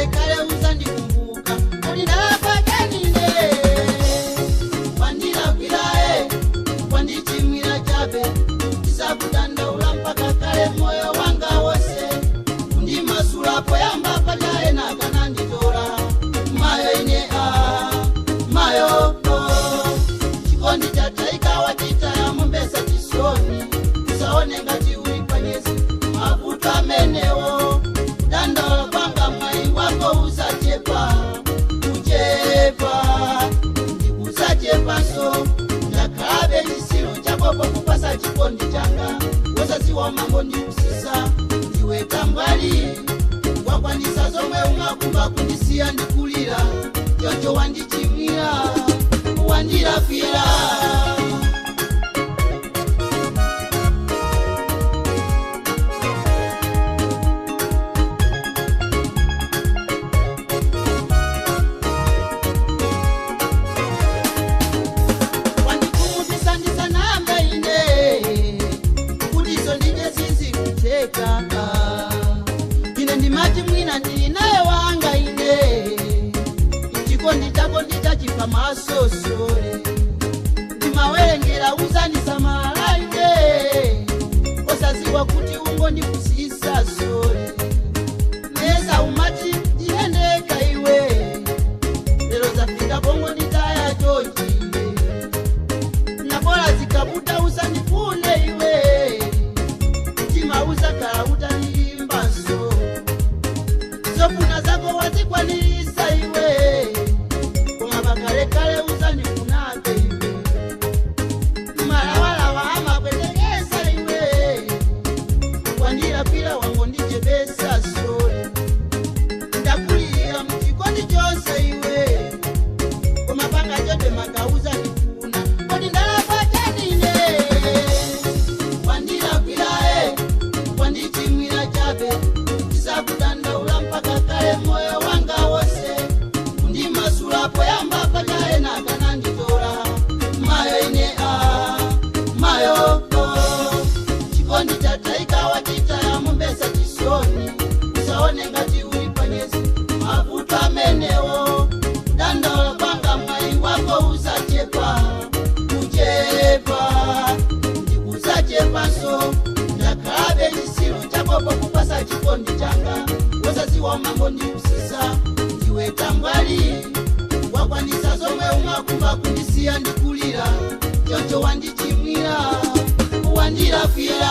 Pakalekale uzandikumbuka. Kodi ndalakwa chanine? Wandilakwirae, wandichimwira chabe. Ndisakudandaula mpaka kale moyo wanga wose. Kundimasula poyamba pachaena kana nditora. Mayo ine a mayo o. Chikondi chataika wachitaya mombesa chisoni. Usaone ngati uli panyezi mavuto amenewo. Kudandaula kwanga mai wako usachepa kuchepa, ndikusachepanso. Ndakhalabe chisilu chakopo kupasa chikondi changa, wosaziwa mambo ndikusisa. Ndiwe tambwali, wakwanisa zomwe umakumba kundisiya ndikulira. Choncho wandichimwira, wandilakwira. Wandikumutisa ndisanambe ine kuti izo ndije zizi kucheka. Ine ndimati mwina ndili naye wanga ine. Chikondi chako ndichachipa masosole. Ndimawerengera uzandisamala iwe, osaziwa kuti ungondikusisa sole. Meza umati ndiyendeka iwe, lero zafika bongo nditaya chochile. Nakola zikabuta usandifune iwe, mtima usakhala utanilimbaso. Zofuna zako wazikwanilisa iwe, koma pakalekale uzandifunabe iwe. Malawalawa amakwetekesa iwe, wandilakwira wango ndichepesa sole. Ndakulira mchikondi chonse iwe, koma pangachote makauza ndifuna. Kodi ndalakwa chanine? Wandilakwirae, wandichimwira chabe. Ndisakudandaula mpaka kale moyo wanga wose. Kundimasula poyamba pachaena kana nditora. Mayo ine a mayo o. Chikondi chataika wachitaya mombesa chisoni. Usaone ngati uli panyezi mavuto amenewo. Kudandaula kwanga mai wako usachepa kuchepa, ndikusachepanso. Ndakhalabe chisilu chakopo kupasa chikondi changa, wosaziwa mambo ndikusisa. Ndiwe tambwali, wakwanisa zomwe umakumba kundisiya ndikulira. Choncho wandichimwira, wandilakwira.